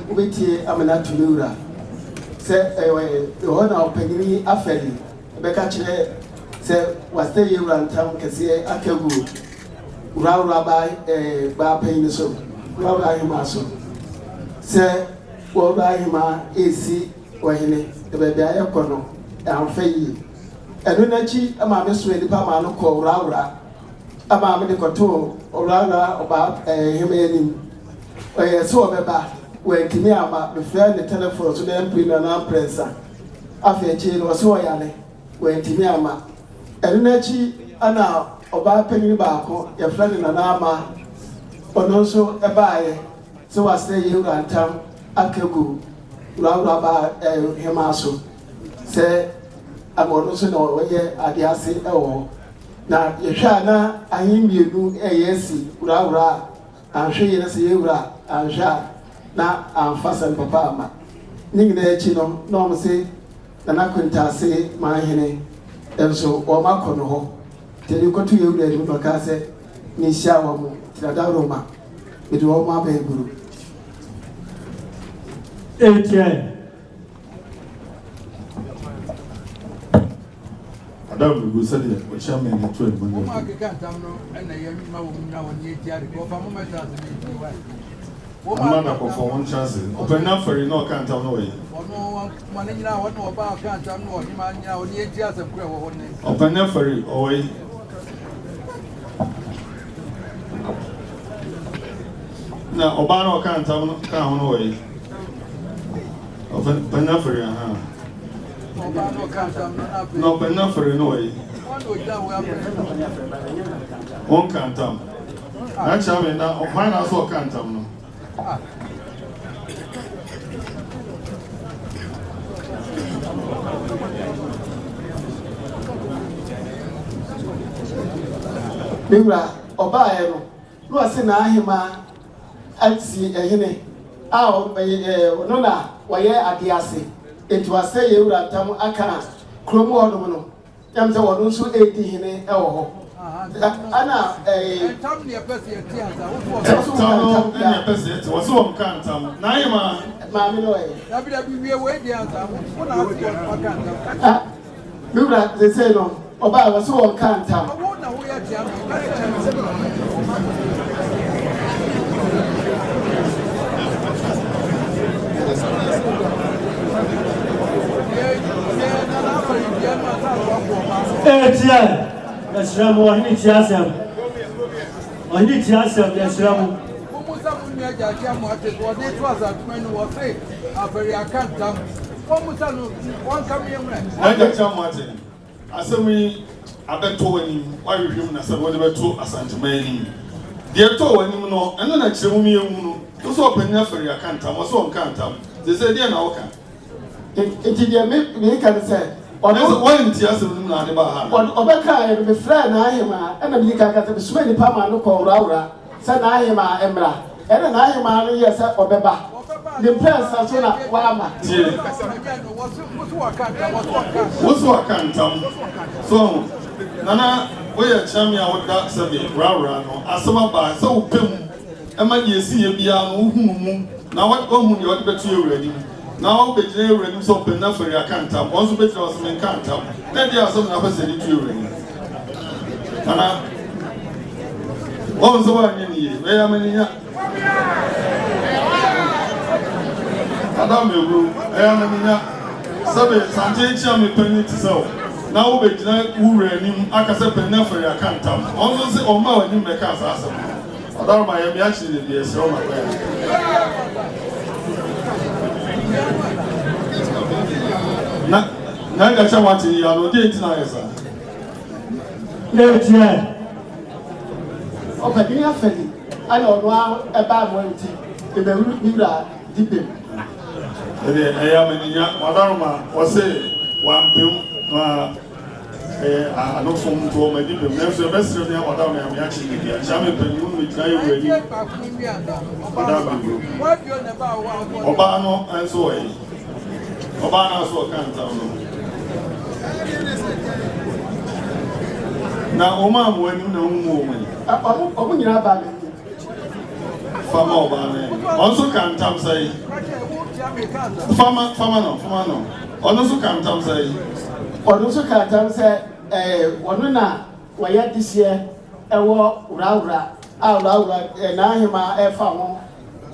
Wobɛtie amena ato me wura sɛ ɛwɔ hɔ na ɔpanyin yi afɛre bɛka kyerɛ sɛ wasɛ yɛ wura ntam kɛseɛ aka gu wurawura baa ɛɛ baa panyin so, wurawura ahema so, sɛ wɔwura ahema esi ɔhene na baabi a yɛkɔ no amfa yie. Ɛno n'akyi maame so nipa maa no kɔ wurawura ama me de kɔtoo ɔwurawura ɔbaa ɛɛ hema anim. Ɔyɛ sɛ ɔbɛba, wantumi ama. Mefrɛ ne telephone so bɛyɛ mpere nana mprɛnsa. Afei akyi no ɔsɛ ɔyare, wantumi ama. Ɛno n'akyi ana ɔbaa panyin baako yɛfrɛ no Nana Ama, ɔno nso ɛbaeɛ sɛ wasrɛ yɛwura ntam aka gu wurawura baa ɛɛ hema so sɛ ama ɔno nso na ɔyɛ ade ase ɛwɔ hɔ. Na yɛhwɛ a na ahen mmienu ɛyɛ asi wurawura a anhwɛ yie na sɛ yɛwura anhwɛ a na amfa sɛm papa ama. Ne nyinaa akyi no na wɔn se Nana Kwentaase manhene nso wɔn akɔ no hɔ. Nti ɛde kɔto yɛwura anim na ɔkaa sɛ menhyia wɔn tinadaworoma mede wɔn aba eburu. Etienne. Adam Begu sɛdeɛ ɔkyia me ne to anim Wɔn a akeka ntam no na yɛn ma wɔn nyina wɔn yɛ ti ade kɔfa mo mɛtena ase ne ti wa. Ama da kɔfɔ wɔn nkyɛn ase. Ɔpanyin afɛre na ɔka ntam no wɔ yi. Ɔno wɔn ma ne nyina wɔn na ɔba ɔka ntam no ɔhema nyina wɔn yɛ ti asɛm kura wɔ hɔ ne. Ɔpanyin afɛre ɔwɔ yi. Na ɔbaa na ɔka ntam no ka ho no wɔ yi. Ɔpanyin afɛre aha. Ɔbaa na ɔka ntam no na afei. Na ɔpanyin afɛre no wɔ yi. Wɔn na ogyina hɔ afɛre. Wɔn ka ntam. Na kyerɛ me na ɔkwan na so ɔka ntam no. Me wura ɔbaeɛ no na ɔse n'ahema asi ɛhene a ɔno na wɔyɛ adeɛ ase, nti wasɛ yɛ wura ntam aka kurom hɔnom no yam sɛ ɔno nso ɛredi hene wɔ hɔ. Ɛna ɛɛ Ntam ne yɛpɛ sɛ yɛte ansa woso wɔ. Ntam no ɛna yɛpɛ sɛ yɛte wɔ sɛ wɔn ka ntam na ahema. Maame no ɔyɛ. Dabi dabi wie wei deɛ ansa wo na ase wɔ ɔka ntam. Ah, me wura sese no ɔbaa wɔ sɛ wɔn ka ntam. Ɔwo na woyɛ tia me ka kyerɛ me. Etienne, yɛsrɛ mo, ɔhene tie asɛm. Ɔhene tie asɛm, yɛsrɛ mo. Mumusa mo nua gyakye amoate so ɔde to asantuma no wɔ se afɛre aka ntam. Wɔmusa no wɔnka me mmerɛ. Na gyakye amoate asɛm yi abɛtɔ w'anim, woahwehwɛ mu na sɛ wode bɛto Asantema anim. Deɛ ɛtɔ w'anim no, ɛno na kyerɛ mu yɛnhunu. Wo sɛ ɔpanin afɛre aka ntam, ɔsɛ ɔnka ntam. Sɛ sɛ deɛ na woka. Nti deɛ me meka ne sɛ ɔno. Ɛsɛ wɔnti asɛm no mu na ade baa ha. Ɔbɛkaeɛ no mefrɛɛ n'ahemaa ɛna medi kan ka sɛ mesoma nnipa maa no kɔ wurawura sɛ n'ahemaa mmra. Ɛna n'ahemaa no yɛɛ sɛ ɔbɛba. Ne mprɛnsa so na wama. Tie. Wo so aka ntam. So ahu. Nana, woyɛ kyerɛme a woda sɛbe wurawura no. Asɛm aba sɛ wopɛ mu ɛma deɛ ɛsi yɛ biara no wohunu mu na woahu deɛ wɔde bɛto yɛ wura anim. Na wobɛgyina yɛ wura anim sɛ ɔpɛ na afari aka ntam. Wɔn nso bɛgyina hɔ sɛ menka ntam. Na ɛdeɛ asɛm na apɛ sɛ yɛde to yɛ wura anim. Nana, wɔn sɛ woanyɛ ne yie. Bɛyɛ amaninya. Adam Ewuru, ɛyɛ amaninya. Sɛbe sante nkyia me panyin te sɛ wo na wobɛgyina wo wura anim aka sɛ panin afari aka ntam. Wɔn nso se ɔmma w'anim mmɛka saa asɛm no. Ɔdaroma yɛ me akyere ne deɛ ɛsrɛ wo ma kwan. Na na ɛda kyɛ wate yi ano deɛ nti na ayɛ saa. Etienne. Ɔpanin afɛdi ɛna ɔno ara ɛbaa mo nti ebɛwuru ne wura di bem. Ɛdeɛ ɛyɛ amaninya wadaroma wɔse wampem na ɛyɛ ano fom nti wɔn adi bem nanso yɛbɛsrɛ ne wadaroma yɛ ameakye ne deɛ kyia me panyin mu megyina yɛ wura anim ɔda me wuro ɔbaa no nso wɔ yi ɔbaa no nso ɔka ntam no na wɔn a wɔn anim na wɔn mu wɔn yi. Ɔmo nyinaa baa m'anim. Fama ɔbaa no yɛ. Ɔno nso ka ntam sɛn? Fama fama no fama no. Ɔno nso ka ntam sɛn? Ɔno nso ka ntam sɛ ɛɛ ɔno na wɔyɛ dehyeɛ ɛwɔ Wurawura a Wurawura ɛɛ n'ahemaa ɛfa ho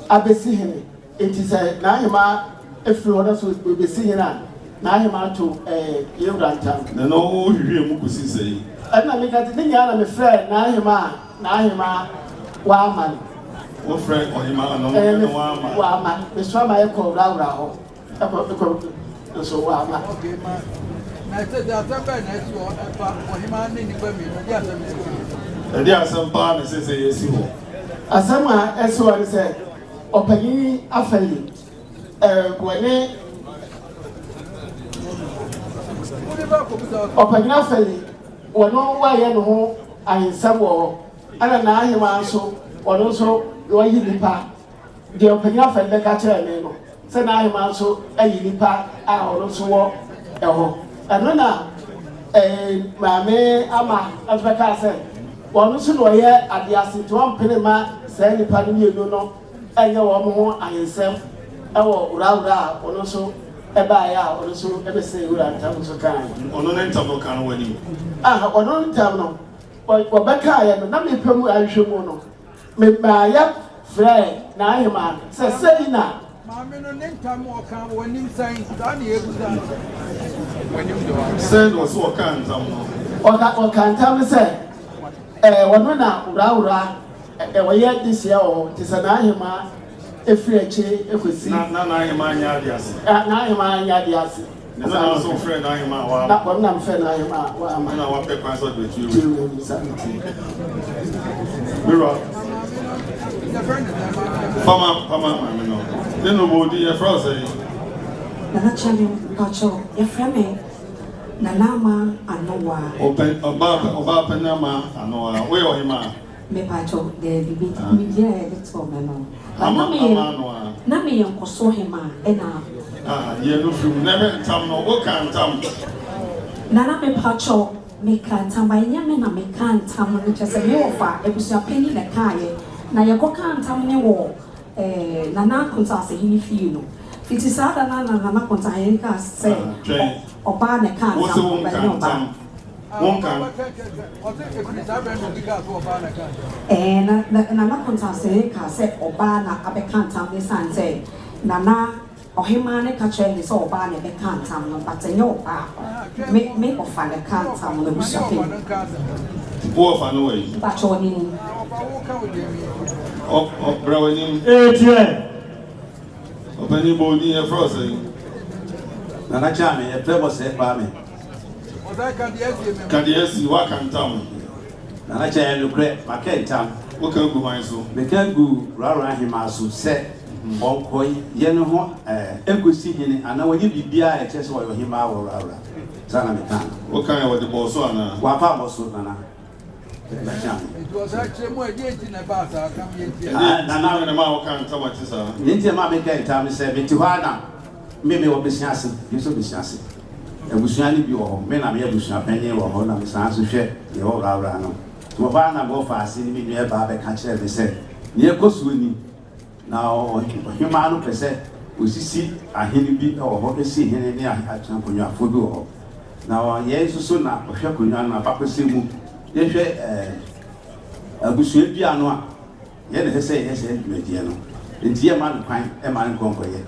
abɛsi hene. Enti sɛ n'ahemaa firi hɔ na sɛ ɔbɛsi hene a, n'ahemaa to ɛɛ yɛn wura ntam. Na na ɔhwehwɛɛ mu kɔsii sɛn? Ɛnna meka te, ne nyinaa na mefrɛɛ n'ahemaa a n'ahemaa wamma no. Wofrɛɛ ɔhemaa no na wamma? Wamma. Mesoma ma yɛkɔɔ wurawura hɔ. Ɛkɔ ɛkɔ nso wamma. Okay, ma na ɛsɛ sɛ asɛm bɛn na ɛsi hɔ ɛfa ɔhemaa ne nnipa mmienu ɛde asɛm na ɛsi hɔ. Ɛde asɛm paa na ɛsɛ sɛ yɛsi hɔ. Asɛm a ɛsi hɔ ne sɛ ɔpanyin yi afa yi ɛɛ wɔne ɔpanyin afa yi wɔn wɔayɛ ne ho ahensɛm wɔ hɔ ɛna n'ahemaa nso wɔn nso wɔayi nipa. Deɛ ɔpanyin afɛn bɛka kyerɛɛ me no, sɛ n'aheman nso ayi nipa a ɔno nso wɔ ɛhɔ. Ɛno na eh, Maame Ama nso bɛkaa sɛ ɔno nso na ɔyɛ adeɛ ase nti ɔmpene mma saa nnipa no mmienu no nyɛ wɔn ho ahensɛm wɔ wurawura a ɔno nso ɛbaeɛ a ɔno nso bɛsɛe wura ntam nso kaeɛ. Ɔno ne ntam no ɔkaa no w'anim? Aha, ɔno ntam no ɔbɛkaeɛ no na mepɛ mu ahwehwɛ mu no Memaa yɛfrɛɛ n'ahemaa no sɛ sei na. Maame no ne ntam ɔka w'anim sɛn? Saa na yɛbisa no. W'anim de w'aka. Sɛn na ɔse ɔkaa ntam no? Ɔka ɔkaa ntam no sɛ ɛɛ ɔno na worawora ɛ ɔyɛ dehyeɛ wɔ hɔ nti sɛ n'ahemaa firi akyire kɔsi. Na na n'ahemaa nyɛ ade ase. Ɛ n'ahemaa nyɛ ade ase. Na na nso wofrɛɛ n'ahemaa a wamma. Na ɔno na mefrɛɛ n'ahemaa a wamma. Ɛna wapɛ kwan sɛ ɔde bɛto ewiem. To ewiem, saa na ɛteɛ. Me wura. Fama, fama maame no. Ne no bɔ odin, yɛfrɛ wo sɛn? Nana Kyɛne, mpakyɛw, yɛfrɛ me Nana Ama Anowaa. Ɔpɛ, ɔbaa, ɔbaa panin Ama Anowaa. Woyɛ ɔhemaa? Mepakyɛw, daabi, me me din a yɛde too me no. But na Ama, meyɛ, ama Anowaa. na meyɛ nkɔso hemaa, ɛna. Ah, yɛ no firi mu. Na ɛbɛ ntam no, woka ntam. Nana mepakyɛw, meka ntam, but ɛnyɛ me na mekaa ntam no, kyerɛ sɛ me wɔfa, abusua panyin na ɛkaeɛ. Na yɛkɔkaa ntam no wɔ eh, Nana Akontaasehene fie no. Fiti saa da no a na Nana Akontaahene kaa sɛ Ah, twɛn. ɔbaa na ɛkaa Wo ntam se no, wonka but ɛnyɛ ɔbaa. ntam. Wonka. Ɛɛ, na, na Nana Kontansee kaa sɛ ɔbaa na abɛka ntam no esiane sɛ Nana Ɔhemaa no ka kyerɛɛ no sɛ ɔbaa na ɛbɛka ntam no, but ɛnyɛ ɔbaa. Me, me ɔfa na ɛkaa ntam no, abusua panyin. Wo ɔfa no wɔ he? Mpakyɛ ɔne ni. Ɔ, ɔ, bra w'anim. Eeteɛ. Ɔpanin bɔ wo din, yɛfrɛ wo sɛn? Nana Kyame, yɛfrɛ mo sɛ Kwame. Ka deɛ asi, woaka ntam. Nana Kyɛ, ɛyɛ nokorɛ, maka ntam. Woka agu hwan so? Meka guu Worawora Ahemaa so sɛ ɔnkɔyɛ ne ho nkɔsi hene anaa ɔnyɛ biribiara a ɛkyerɛ sɛ ɔyɛ ɔhemmaa wɔ Worawora. Saa na mekaa no. Wokaeɛ a, wɔde bɔɔ so anaa? Wɔamfa ammɔ so, Nana. Nana Kyɛ. Nti ɔsan kyerɛ mu a, ɛdeɛn nti na ɛbaa saa? Ka me yɛntie. Ɛdeɛn nti na ɛmaa wokaa ntam a ɛte saa? Deɛ nti a ɛmaa mekaa ntam ne sɛ, mete hɔ ara na me mewɔ bosea ase, me nso bosea ase. Abusua no bi wɔ hɔ, me na meyɛ abusua panyin wɔ hɔ na mesan nso hwɛ nea ɛwɔ Worawora no. Nti wɔ hɔ ara na m'ɔfaase ne me nuabaa bɛka kyerɛɛ me sɛ, nea ɛrekɔ soɔ ni, na ɔhemmaa no pɛ sɛ ɔsisi ahene bi wɔ hɔ, si hene ne atenankonnwafoɔ bi wɔ hɔ. Na yɛn nso so na ɔhwɛ akonnwa no abakɔsɛm mu, yɛhwɛ abusua dua no a, Yɛn na ɛsɛ sɛ yɛyɛ saa dwumadie no, enti yɛmma no kwan mma no nkɔ nkɔyɛ.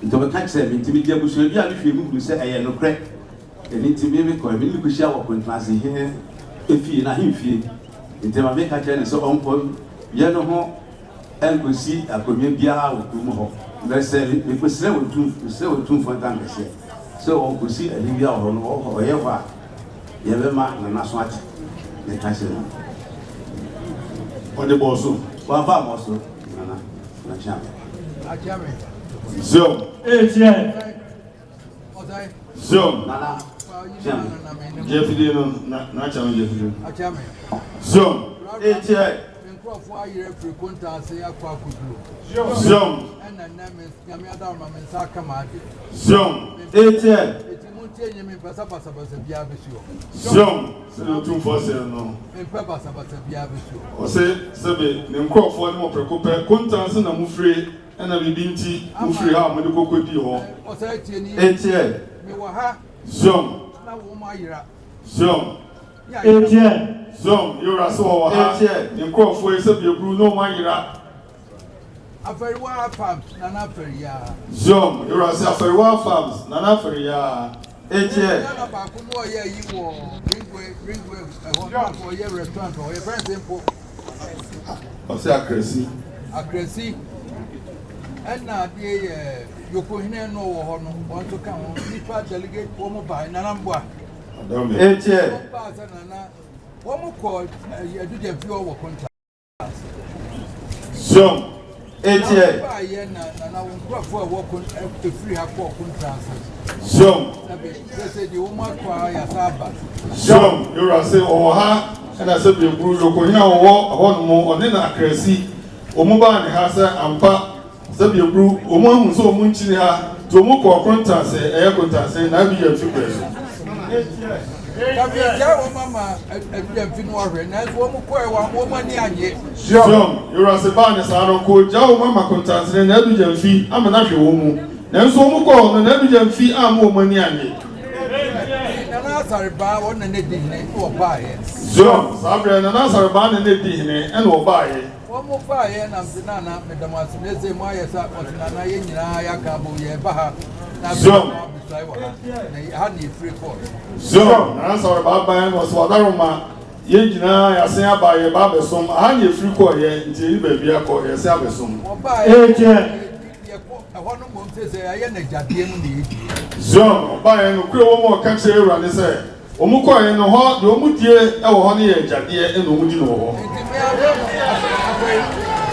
Enti ɔbɛka kyerɛɛ me, enti mede abusuadua no hwɛɛ mu hunuu sɛ ɛyɛ nokorɛ. Ɛno nti me mekɔe, me ne no kɔhyiaa wɔ Kontenase hene fie, n'ahemfie. Enti ɛma meka kyerɛɛ no sɛ ɔnkɔyɛ ne ho nkɔsi akonnwa biara wɔ kurom hɔ. Berɛ sɛ mekɔsrɛ mesrɛ Otumfoɔ Ntankɛseɛ sɛ ɔnkɔsi ade biara wɔ hɔ no, ɔyɛ hɔ a, Yɛbɛma Nana so ate ne ka kyerɛ no. Ɔde bɔɔ so. Wamfa ammɔ so, Nana. Nana Kyeame. Zion. Eekyɛ. Zion. Nana Kyeame. Gye afidie no, Nana Kyeame gye afidie no. Zion. Eekyɛ. Nkurɔfoɔ ayerɛ firi kontaase akɔ akɔduro. Zion. Ɛna nnɛ me Nyame adaworoma me nsa aka m'adeɛ. Zion. Eekyɛ. Eti mo Montie nye mempɛ sɛ basabasa biara bɛsi hɔ. Zion, sɛdeɛ Otumfoɔ seɛ no. Mempɛ basabasa biara bɛsi hɔ. Ɔse, sɛbe ne nkurɔfoɔ ne mo prɛko pɛ, kontaa ase na mofire, ɛna biribi nti mofiri ha a mode kɔ kɔdii hɔ. Ɔsɛe tie nie. Etiɛ. Mewɔ ha. Zion. Na wɔn ayera. Zion. Etiɛ. Zion, yɛwura se wɔwɔ ha. Etiɛ. Ne nkurɔfoɔ yi sɛbe aburu na wɔn ayera. Afariwaa Farms, Nana Afariyaa. Zion, yɛwura se Afariwaa Farms, Nana Afariyaa. Etiɛ. Nana baako no ɔyɛ ayi wɔ Ringway, Ringway ɛhɔ no ɔyɛ restaurant hɔ, yɛfrɛ no sɛ mpo. Ɔse Akrasi. Akrasi. Ɛna adeɛ yɛ Yokohene no wɔ hɔ no, wɔn nso ka ho. Nipa delegate wɔn baa Nana Mboa. Etiɛ. Wɔn baa sɛ Nana, wɔn kɔ Adugya fie hɔ wɔ Konta. Zion. Etiɛ. Na wɔn baa yɛ na Nana wɔn nkurɔfoɔ a ɛwɔ kon efiri ha kɔɔ Konta ase. Zion. Na bɛ sɛ deɛ wɔn akɔ a yasa aba. Zion, yɛwura se ɔwɔ ha ɛna sɛ bieburu Yokohene a ɔwɔ hɔ nom ɔne na Akrasi wɔn baa ne ha sɛ ampa sɛ bieburu wɔn ahu sɛ wɔn nkyini ha nti wɔn kɔɔ Kontanse ɛyɛ Kontanse na abi yɛ mfi brɛ so. Dabi gya wɔn ama Adudamfi no ahwɛ nanso wɔn kɔɛ wɔn wɔn ani anye. Zion, yɛwura se baa ne saa no kɔɔ gya wɔn ama Kontanse na abi yɛ mfi ama no ahwɛ wɔn mu nanso wɔn kɔɔ no na abi yɛ mfi amma wɔn ani anye. Nana Asare baa wɔn na ne di hene na ɔbaeɛ. Zion, saa berɛ Nana Asare baa na ne di hene ɛna ɔbaeɛ. Wɔn mo baeɛ nam se Nana meda mo ase na ese mo ayɛ sa ɔse Nana yɛn nyinaa yɛaka abom yɛba ha na afei Zion. mo abesae wɔ ha na ha na efiri kɔɔ. Zion, Nana Asare baa ban na ɔse wadaroma yɛn nyinaa yɛasen aba yɛba abɛsom aha na efiri kɔɔ yɛ nti yɛni baabi akɔ yɛsɛ abɛsom. Wɔbaeɛ Etiɛ. yɛkɔ ɛhɔ no mmom sɛ sɛ yɛayɛ no agyadeɛ mu na yɛdie. Zion, ɔbaeɛ no kure wɔ mu a ɔka kyerɛ Awurade sɛ wɔn kɔɛ no hɔ deɛ wɔn die wɔ hɔ no yɛ agyadeɛ ɛna wɔn di no wɔ hɔ. Nti mmea afei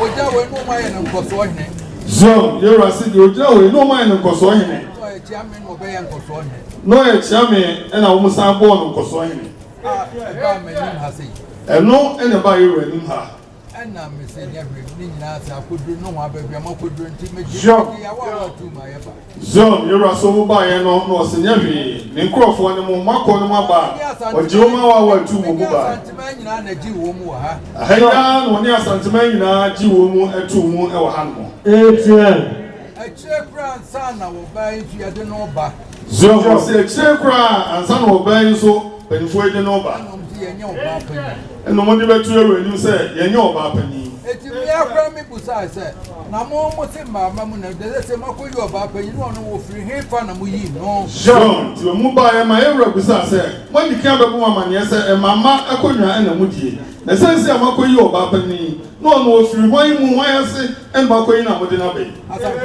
ogya wei na wɔn ayɛ no nkɔsoɔ hene. Zion, yɛwura se deɛ ogyina hɔ yi na wɔn ayɛ no nkɔsoɔ hene. Na ɔyɛ kyeame na ɔbɛyɛ nkɔsoɔ hene. Na ɔyɛ kyeame ɛna wɔn san bɔɔ no nkɔsoɔ hene. A ɛbaa m'anim ha sei. Ɛno ɛna ɛbaa yɛwura anim ha. Ɛna mese nyɛ hwee ne nyinaa sɛ akoduro no ho abaabi a moakoduro nti megye Zion. megye yawa a wɔatu ma yɛba. Zion, yɛwura so mo baeɛ no na ɔse nyɛ hwee ne nkurɔfoɔ ne mo moakɔ no mo aba a ɔgye wɔn a wɔatu mo mu Mene baa. Asanteman nyinaa na gye wɔn mu wɔ ha. Aha yi ara na ɔne Asanteman nyinaa gye wɔn mu too mu wɔ ha nom. Etiɛ. Akyire koraa ansa na wɔbaa yi nso yɛde no ba. Zion, ɔse akyire koraa ansa na wɔbaa yi nso mpanimfoɔ yi de no ba. Ɛna wɔn sɛ yɛnyɛ ɔbaa panyin. Ɛna wɔn de bɛto yɛwura anim sɛ yɛnyɛ ɔbaa panyin. Eti mmea koraa mi busaa sɛ na mo mo se mmaama mu na de sɛ moakɔyi ɔbaa panyin na ɔno wɔfiri he fa na moyii no. Zion, nti wɔn mu baeɛ ma yɛwura busaa sɛ moadi kan abɛbɔ mo amanneɛ sɛ mmaama akonnwa ɛna modie na sɛnsi a moakɔyi ɔbaa panyin na ɔno wɔfiri hwan mu hwan ase ɛna moakɔyi na mode no aba yi.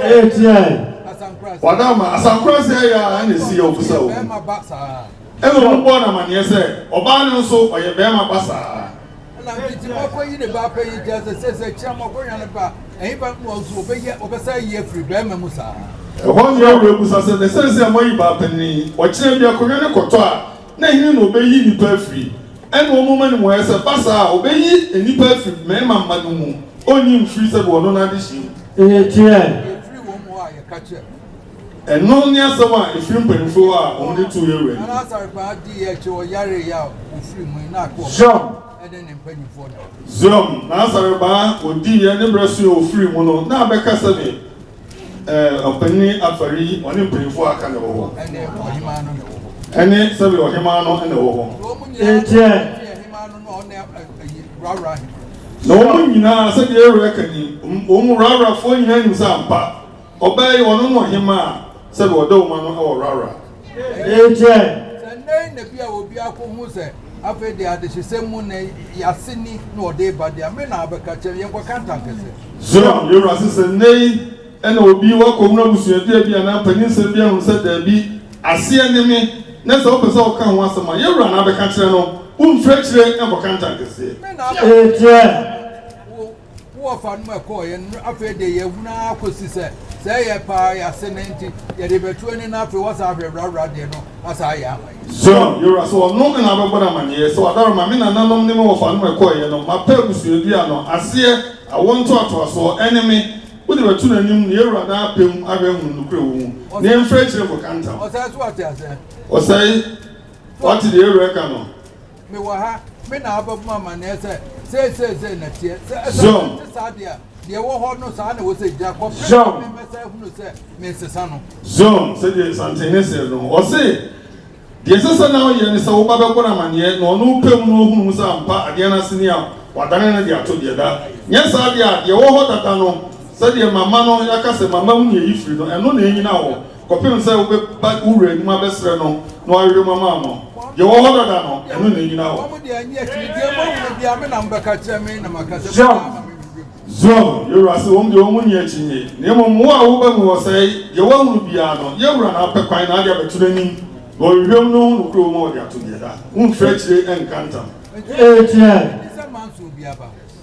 Etiɛ. Asankorase. Wadama asankorase ɛyɛ a ɛna esi yɛ ɔbusa wɔn. Bɛrima ba saa. Ɛna wɔn bɔɔ no amanneɛ sɛ ɔbaa no nso ɔyɛ bɛrima ba saa. Ɛna nti moakɔyi ne ba panyin kyerɛ sɛ sɛ sɛ kyerɛ moakɔnya no ba ɛhe ba na ɔnso ɔbɛyɛ ɔbɛsa yi afiri bɛrima mu saa. Ɛhɔ ne awura busa sɛ ne sɛnsi a moayi baa panyin ɔkyerɛ bi akonnwa ne kɔtɔ a na ɛhene na ɔbɛyi nnipa afiri. Ɛna wɔn ma ne mu ayɛ sɛ ba saa a ɔbɛyi nnipa afiri mmarima mma no mu ɔnyi mfiri sɛ wɔno n'ade hyɛ mu. Etiɛ. Yɛfiri wɔn mu hɔ a yɛka kyerɛ. Ɛno ne asɛm a ɛfiri mpanimfoɔ a wɔn de too yɛwura Nana anim. Asare baa di yɛ akyi ɔyare yɛ a ofiri mu yi na akɔ Zion. ɛne ne mpanyinfoɔ na. Zion, na Asare baa ɔdi yɛ ne berɛ so yɛ ofiri mu no na abɛka sɛ ɔpanin Afari ɔne mpanimfoɔ a aka na ɛwɔ hɔ. Ɛne ɔhemaa no na ɛwɔ hɔ. Ɛne sɛbe ɔhemaa no na ɛwɔ hɔ. Wɔn nyinaa Etiɛ. ɔhemaa no na ɔne ɛyi wrawra hemaa. Na wɔn nyinaa sɛdeɛ ewura ka ni wɔn wrawrafoɔ nyinaa nim sɛ ampa ɔbaa yi ɔno no ɔhemaa a sɛbe ɔda wɔn ano wɔ wrawra. Etiɛ. Sɛ nnɛ na bi a obi akɔhu sɛ afei de adehyesɛm mu na yase ni na ɔde ba deɛ me na abɛka kyerɛ yɛn kɔka ntankɛse. Zion, yɛwura se sɛ nnɛ yi ɛna obi wakɔ mu abusuadua bi anaa panyinsɛm bi ahunu sɛ daabi aseɛ ne me na sɛ wopɛ sɛ ɔka ho asɛm a yɛwura na abɛka kyerɛ no womfiri akyire nkɔka ntankɛseɛ. Me na abɛka Etiɛ. wo wɔfa no mu ɛkɔɔ yɛn afei de yɛhunu akɔsi sɛ sɛ ɛyɛ paa yɛase ne nti yɛde bɛto ani na afei wɔsa ahwɛ wrawra deɛ no asa ayɛ ama yɛ. Zion, yɛwura sɛ ɔno na abɛbɔ no amanneɛ sɛ wadaroma me nananom ne me wɔfa no mu ɛkɔɔeɛ no mapɛ abusuadua no aseɛ awo ntoatoasoɔ ɛne me. Wode bɛto n'anim na yɛawura daa pɛ mu ahwɛ ahunu nokorɛ wɔ mu, na yɛmfiri akyire nkɔka ntam. Ɔsɛe so wate aseɛ? Ɔsɛe, wate deɛ yɛwura reka no? Mewɔ ha, me na abɛbɔ me amaneɛ sɛ sei sei sei na ɛteɛ. Sɛ ɛsɛ Zom. ɛte saa deɛ a, deɛ ɛwɔ hɔ no saa na ɛwɔ sɛ ɛgyina kɔpem sɛ Zom. mɛsan ahunu sɛ meresesa no. Zom, sɛdeɛ Nsantehene see no, ɔse, Deɛ ɛsɛ sɛ na ɔyɛ ne sɛ wo ba bɛbɔ no amaneɛ na ɔno pɛ mu na ɔhunu mu sɛ ampa adeɛ no ase ni a, wadane no de ato deɛ da. Nyɛ saa deɛ a, deɛ ɛwɔ hɔ dada no, sɛdeɛ mama no, yɛaka sɛ mama mu na yɛyi firi no, ɛno na ɛnyina hɔ kɔpem sɛ wobɛba wo wura anim abɛsrɛ no na wahwehwɛ mu ama wo no. Deɛ ɛwɔ hɔ dada no, ɛno na ɛnyina hɔ. Wɔn deɛ ɛnyɛ akyiri deɛ moahunu biara me na mobɛka kyerɛ me na maka sɛ Zom. monyɛ ama me nhwehwɛ mu. Zom, Yɛn Wura se, wɔn deɛ wɔn nni akyinnye, na mmom wo a woba mu wɔ sɛe, deɛ woahunu biara no, yɛn Wura na apɛ kwan na ade abɛto n'anim, na ɔhwehwɛ mu na ɔhu nokorɛ wɔ mu a ɔde ato deɛ da, womfiri akyire nka ntam. Etiɛn.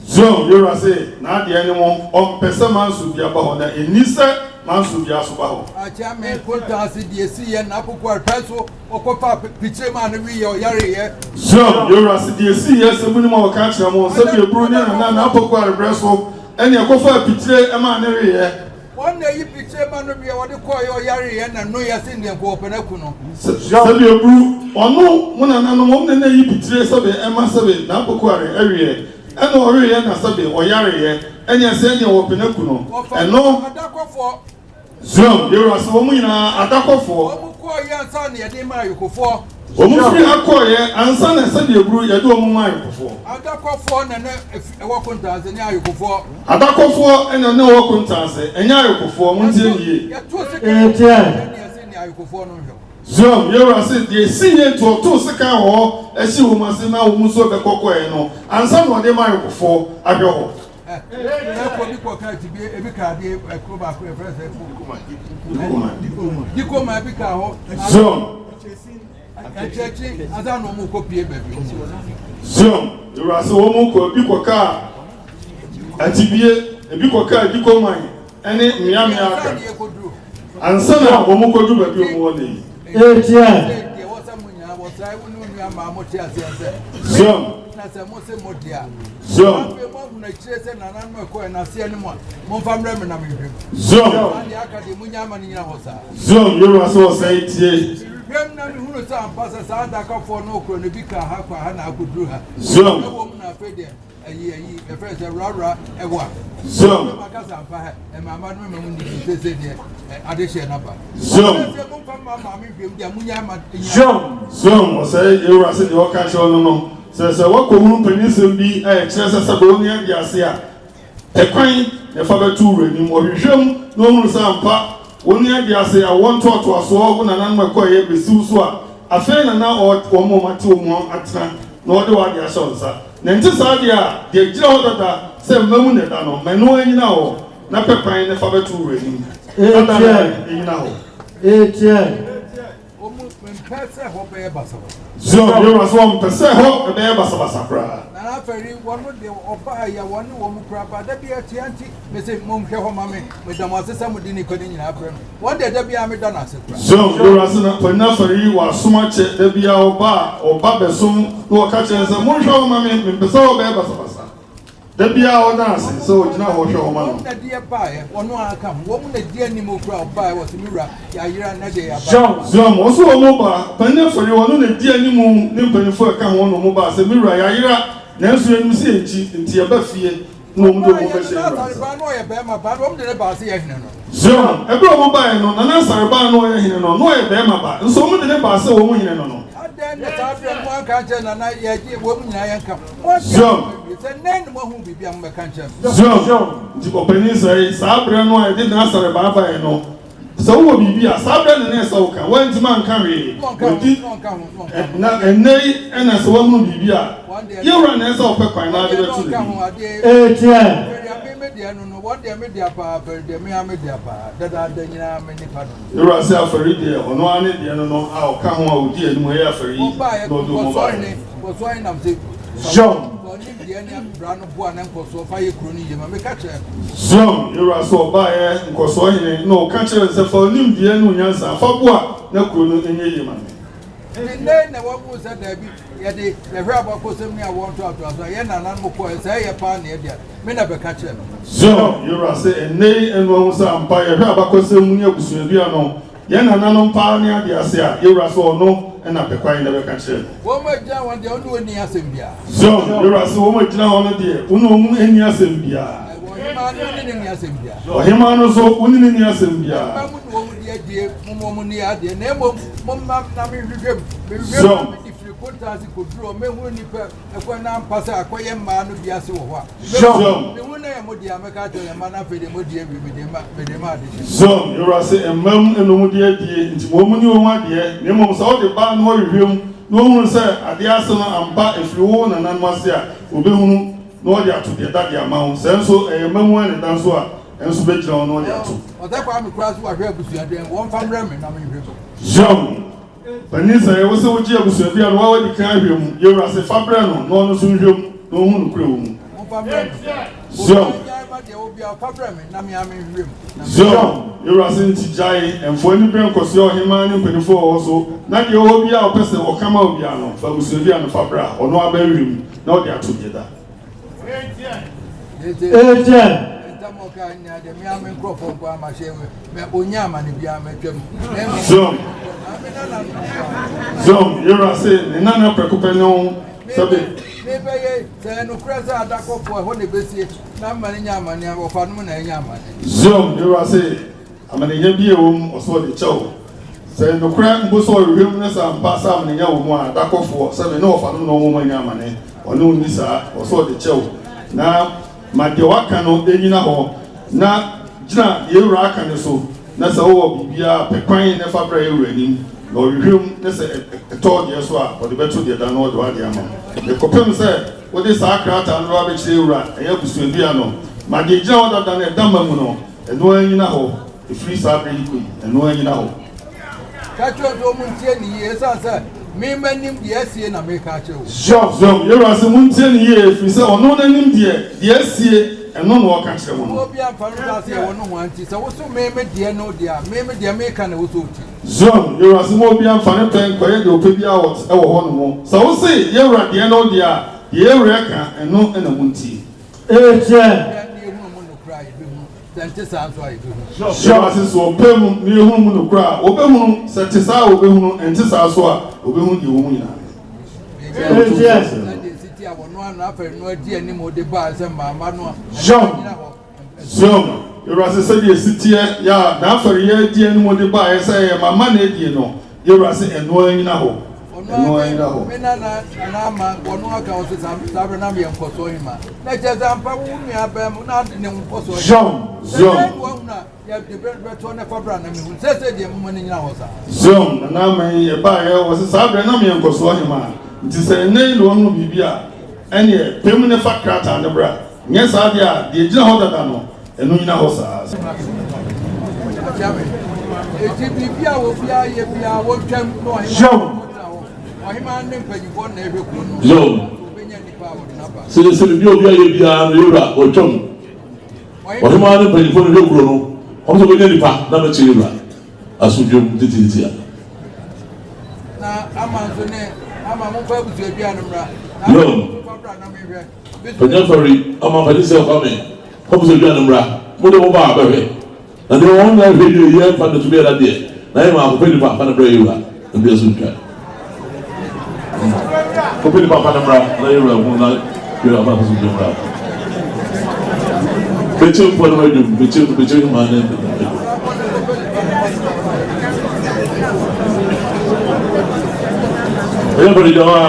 Zom, Yɛn Wura se, n'adeɛ ne mo, ɔmpɛ sɛ manso biara ba hɔ, na ɛnni sɛ manso biara nso ba hɔ. Akyea me nkontaase deɛ ɛsiiɛ n'akoko arepɛ so Ɔkɔfaa pikyire maa no weeɛ, ɔyareeɛ. Zion, Yɛwura se, deɛ esiiɛ sɛ monim a wɔka akyerɛ mo, sɛdeɛ aburu ne nana n'apɔgu arebrɛ so, ɛne ɛkɔfaa pikyire maa no weeɛ. Wɔn na ɛyi pikyire ma no weeɛ, wɔde kɔeɛ, ɔyareeɛ, na nnoeɛ sen deɛ nka wɔpɛ no aku no. Sɛdeɛ aburu, ɔno, mo nananom, wɔn na na ɛyi pikyire sɛbe ɛma sɛbe n'apɔgu are ɛweɛ, ɛna ɔweeɛ na sɛbe ɔyareeɛ, ɛneɛ sɛ ɛneɛ wɔpɛ no aku no, Wɔfa ɛno. adakɔfoɔ. Zion, yɛwura sɛ wɔn nyinaa adakɔfoɔ. Wɔn kɔeɛ ansa na yɛde maa ayokofoɔ. Wɔn firi ha kɔeɛ ansa na sɛdeɛ aburu yɛde wɔn maa ayokofoɔ. Adakɔfoɔ na na ɛwɔ Kontanse ne ayokofoɔ. Adakɔfoɔ na na ɛwɔ Kontanse, ɛnyɛ ayokofoɔ, montie no yie. Yɛtoo sekan wɔ hɔ ne yɛse ne ayokofoɔ no nhwɛ hɔ. Zion, yɛwura se deɛ ɛsiiɛ nti ɔtoo sekan wɔ hɔ hyee wɔn ase na wɔn nso bɛkɔ kɔeɛ no ansa na ɔde ma ayokofoɔ ahwɛ hɔ. Ɛkɔ bi kɔ kaa ti bi ebi kaa bi ɛkuro baako yɛ fɛn sɛ dikoma ebi kaa hɔ. Zion. Ɛkyɛkyi asa na wɔn kɔ pie baabi. Zion ewura sɛ wɔn kɔ ebi kɔ kaa atibie ebi kɔ kaa dikoma ɛne mmeammea aka ansa na wɔn kɔ du baabi wɔn wɔ ne yi. Etiɛ. Zion. Zion. Zion. Zion yɛwura sɛ ɔsɛe tie. Zion. Ayi ayi yɛfrɛ sɛ wrawra ɛwɔ a. Zion. Makasa ampa ha ɛmaama no mɛma mu nidi sese deɛ adehyeɛ no aba. Zion. Sɛ momfa mma maame nhwɛm deɛ munya ama. Zion. Zion ɔsɛe yɛwura sɛ deɛ ɔka kyerɛ no no sɛ sɛ wakɔhunu mpaninsɛm bi a ɛkyerɛ sɛ sɛ bɛwɔ ne ade ase a ɛkwan na ɛfa bɛto wura anim ɔhwehwɛ mu na ɔhunu sɛ ampa Wo ne ade ase awoɔ ntoatoasoɔ, wo nananom a ɛkɔeɛ bɛsi wo so a, afei na na wɔn a wɔate wɔn ho atena na wɔde wɔn adeɛ ahyɛ wo nsa. Na ɛnte saa deɛ a, deɛ ɛgyina hɔ dada sɛ mma mu na ɛda no, ma ɛno ara nnyina hɔ, na pɛ kwan na fa bɛto wo wura anim. Dada na ɛnnyina hɔ. Etiɛn. Wɔmpɛ sɛ hɔ bɛyɛ basabasa. Zion yɛwura sɛ wɔmpɛ sɛ hɔ bɛyɛ basabasa koraa. Nana Afari, wɔn deɛ ɔbaa yɛ wɔne wɔn kura ba da bi atia nti mese monhwɛ hɔ ma me meda mo ase sɛ mode nnipa no nyinaa brɛ me wɔn deɛ da biara meda no ase koraa. Zion yɛwura sɛ na Panin Afari wɔ asom akyɛ da biara ɔba a ɔba bɛsom na ɔka kyerɛ no sɛ monhwɛ hɔ ma me mempɛ sɛ hɔ bɛyɛ basabasa. Da biara ɔda ase sɛ ɔgyina hɔ hwɛ ɔma no. Wɔn na deɛ baeɛ, wɔn ara ka ho. Wɔn na di anim kura ɔbaeɛ, wɔsi me wura, yɛayera nnɛ deɛ yɛaba. Zion, Zion, wɔn nso wɔn ba, panin afɔre, wɔn na di anim ne mpanimfoɔ a ɛka ho na wɔn baa sɛ, Me wura, yɛayera, nanso yɛnim sɛ yɛn nkyi nti yɛba fie, na wɔn de wɔn bɛhyɛ yɛn wura nsa. Nana Asare na ɔyɛ barima ba, na wɔn de no baa sɛ yɛ hene no. Zion, ɛberɛ a wɔn baeɛ no, Nana Asare baa na ɔyɛ hene no, na ɔyɛ barima ba, nso wɔn de no baa sɛ wɔn hene no no. Adɛn na saa berɛ no moanka ankyerɛ Nana, yɛgye wɔn nyinaa yɛnka. Zion. Zion. Nti ɔpanin sɛe, saa berɛ no a yɛde Nasarɛ baa baeɛ no, sɛ wowɔ biribi a, saa berɛ no na ɛsɛ woka. Woantumi anka hwee. Wɔdi, na ɛnnɛ yi na sɛ woahunu biribi a, yɛn wura na ɛsɛ ɔpɛ kwan na ade bɛto n'anim. Etiɛn. Yɛwura sɛ afɔre deɛ, ɔno ara ne deɛ no no a ɔka ho a ɔdi anim ɛyɛ afɔre yi na ɔde wɔn baeɛ. Zion. Zion, yɛwura sɛ ɔbaeɛ nkɔsoɔ hene na ɔka kyerɛɛ no sɛ fa wo nimdeɛ ne wo nyansa fa boa na kuro no nyɛ yie ma me. Nti nnɛ na wɔahu sɛ daabi, yɛde yɛhwɛ abakɔsɛm ne awoɔ ntoatoasoɔ a yɛn nananom kɔɛ, sɛ ɛyɛ paa na ɛde a, me na bɛka kyerɛ no. Zion, Yɛwura se ɛnnɛ yi ɛno ahu sɛ ampa yɛhwɛ abakɔsɛm mu ne abusuadua no, yɛn nananom paa ne ade ase a, Yɛwura se ɔno na pɛ kwan na bɛka kyerɛ no. Wɔn a gyina hɔ deɛ, wo ne wɔn nni asɛm biara. Zion, Yɛwura se wɔn a gyina hɔ no deɛ, wo ne wɔn nni asɛm biara. Ɔhemaa no, wo ne no nni asɛm biara. Ɔhemaa no nso, wo ne no nni asɛm biara. Mma mo ne wɔn di adie, momma wɔn nni adeɛ, na mmom momma na menhwehwɛ mu. Mehwehwɛ mu na mede firi kontaa ase kɔduru hɔ, mɛhunu nnipa ɛkwan na ampa sɛ akɔyɛ mmaa no bi ase wɔ hɔ a. Zion. Mehunu na ɛyɛ mo dea, mɛka akyerɛ yɛn mma no afei deɛ moadi awie, mede ma, mede ma adehyeɛ. Zion, Yɛwura se mma mu na wɔn di adie, nti ma wɔn nni wɔn adeɛ, na mmom sɛ wode ba na wɔhwehwɛ mu na wɔhunu sɛ adeɛ ase no ampa ɛfiri wo nananom ase a, wɔbɛhunu na wɔde ato deɛ ɛda de ama wo, sɛ nso ɛyɛ mma mu ara na ɛda nso a, ɛnso bɛgyina hɔ na wɔde ato. Ɔsɛ Kwame koraa so wahwɛ abusua dɛn, wɔmfa mmerɛ me na menhwɛ mu. Zion, Panin sɛ ɛwɔ sɛ wogye abusua bi a na wadi kan ahwɛ mu, yɛwura se fa brɛ no na ɔno nso nhwɛ mu na ɔnhu nokorɛ wɔ mu. Momfa mmerɛ me. Zion. Obiara gyae ma deɛ ɛwɔ biara, fa brɛ me na me ara menhwɛ mu. Na me. Zion, yɛwura se nti gyae, mfa w'ani brɛ nkɔsoɛ ɔhemaa ne mpaninfoɔ a wɔwɔ so, na deɛ ɛwɔ hɔ biara a ɔpɛ sɛ ɔka ma wo biara no, fa abusua bi ano fa bra, ɔno ara bɛhwɛ mu na ɔde ato deɛ da. Amen. Zom. Zom, yɛwura se ne nana prɛko pɛ ne ho sɛbe. Zom, yɛwura se Amanenya bi a ɛwɔ mu, ɔsɛ ɔde kyɛ wo. Sɛ ɛyɛ nokorɛ mpo sɛ ɔhwehwɛ mu na sɛ ampa sɛ amanenya wɔ mu a, adakɔfoɔ, sɛbe ne wɔfanom na wɔn anya amane, ɔne wo nni saa, ɔsɛ ɔde kyɛ wo. Na ma deɛ waka no nnyina hɔ, na gyina deɛ Wura aka no so, na sɛ wowɔ biribiara a, pɛ kwan na fa bra yɛn Wura anim, na ɔhwehwɛ mu, na sɛ ɛtɔ wo deɛ so a, ɔde bɛto deɛ da na ɔde w'adeɛ ama wo. Na kɔpem sɛ wode saa krataa no bɛba abɛkyerɛ yɛn Wura, ɛyɛ abusuadua no, ma deɛ ɛgyina hɔ dada no a ɛda mma mu no, Ɛno ara nnyina hɔ, ɛfiri saa berɛ yi kɔ yi, ɛno ara nnyina hɔ. Ka kyerɛ wɔn sɛ wɔntie no yie, ɛsiane sɛ me m'anim deɛ asie na mereka akyerɛ wɔn. Zion, yɛn Wura se montie no yie, ɛfiri sɛ ɔno n'anim deɛ, deɛ asie, ɛno na ɔreka kyerɛ mo no. Obiara mfa no nsa ase ɛwɔ nohoa nti, sɛ woso me me deɛ no deɛ a, me me deɛ meka na ɛwɔ sɛ wotie. Zion, yɛn Wura se ma obiara mfa ne pɛ nkɔyɛ deɛ ɔpɛ biara wɔ ɛwɔ hɔ nom. Sɛ wose yɛn Wura deɛ no deɛ a, deɛ yɛn Wura ka, ɛno na montie. Amen. Hyɛ ase sɛ ɔpɛ mu na yɛhunu mu nokorɛ a, wɔbɛhunu, sɛ ɛte saa a wɔbɛhunu, ɛnte saa nso a, wɔbɛhunu deɛ ɛwɔ mu nyinaa. Zion, Zion, Ewurase sɛdeɛ ɛsi teɛ, yɛ a n'afɔreyɛ adi anim de baeɛ sɛ ɛyɛ mama na adie no, Yɛwura se ɛno ara nyina hɔ, ɛno ara nyina hɔ. Me nana nana ama ɔno aka ɔsɛ saa berɛ na meyɛ nkɔsoɔ hema na kyerɛ sɛ ampa wo nua bɛn mu na ne nkɔsoɔ Zion, Zion. Sɛ wahunu a yɛde bɛtoɔ ne fa bra na mehu sɛ sɛ deɛ moma no nyina hɔ saa. Zion, nana ama yi ɛbaeɛ ɔsɛ saa berɛ na meyɛ nkɔsoɔ hema nti sɛ ɛnnɛ yi na wahunu biribi a ɛneɛ pem ne fa krataa no bra nyɛ saa deɛ a deɛ ɛgyina hɔ dada no Ɛno nyina hɔ saa. Eti biribi a obiara yɛ biara wɔntwam na ɔhema ne mpanyinfoɔ na ɛhwɛ kuro no. Yo. Sɛ sɛ biribi a obiara yɛ biara no yɛwura wɔtwam. Ɔhema ne mpanyinfoɔ na ɛhwɛ kuro no. Wɔn sɛ wɔbɛnya nipa na bɛkyɛ yɛwura asomdwem titiritia. Na ama nso ne ama momfa abusuadua no mmra. Yo. Panyin Fari ama panyin sɛ Kwame kɔm sɛ dwa no mmra mo deɛ mo ba a bɛhwɛ na deɛ wɔn nyɛ hwɛ yie yɛ mfa ntoto biara deɛ na yɛ maa kɔpɛ nipa fa no brɛ yɛwura na bia so ntwa kɔpɛ nipa fa no mmra na yɛwura hu na yɛwura fa so ntwa mmra bɛkyɛ mpo no adwum bɛkyɛ bɛkyɛ maa ne ɛyɛ bɔde gyawa.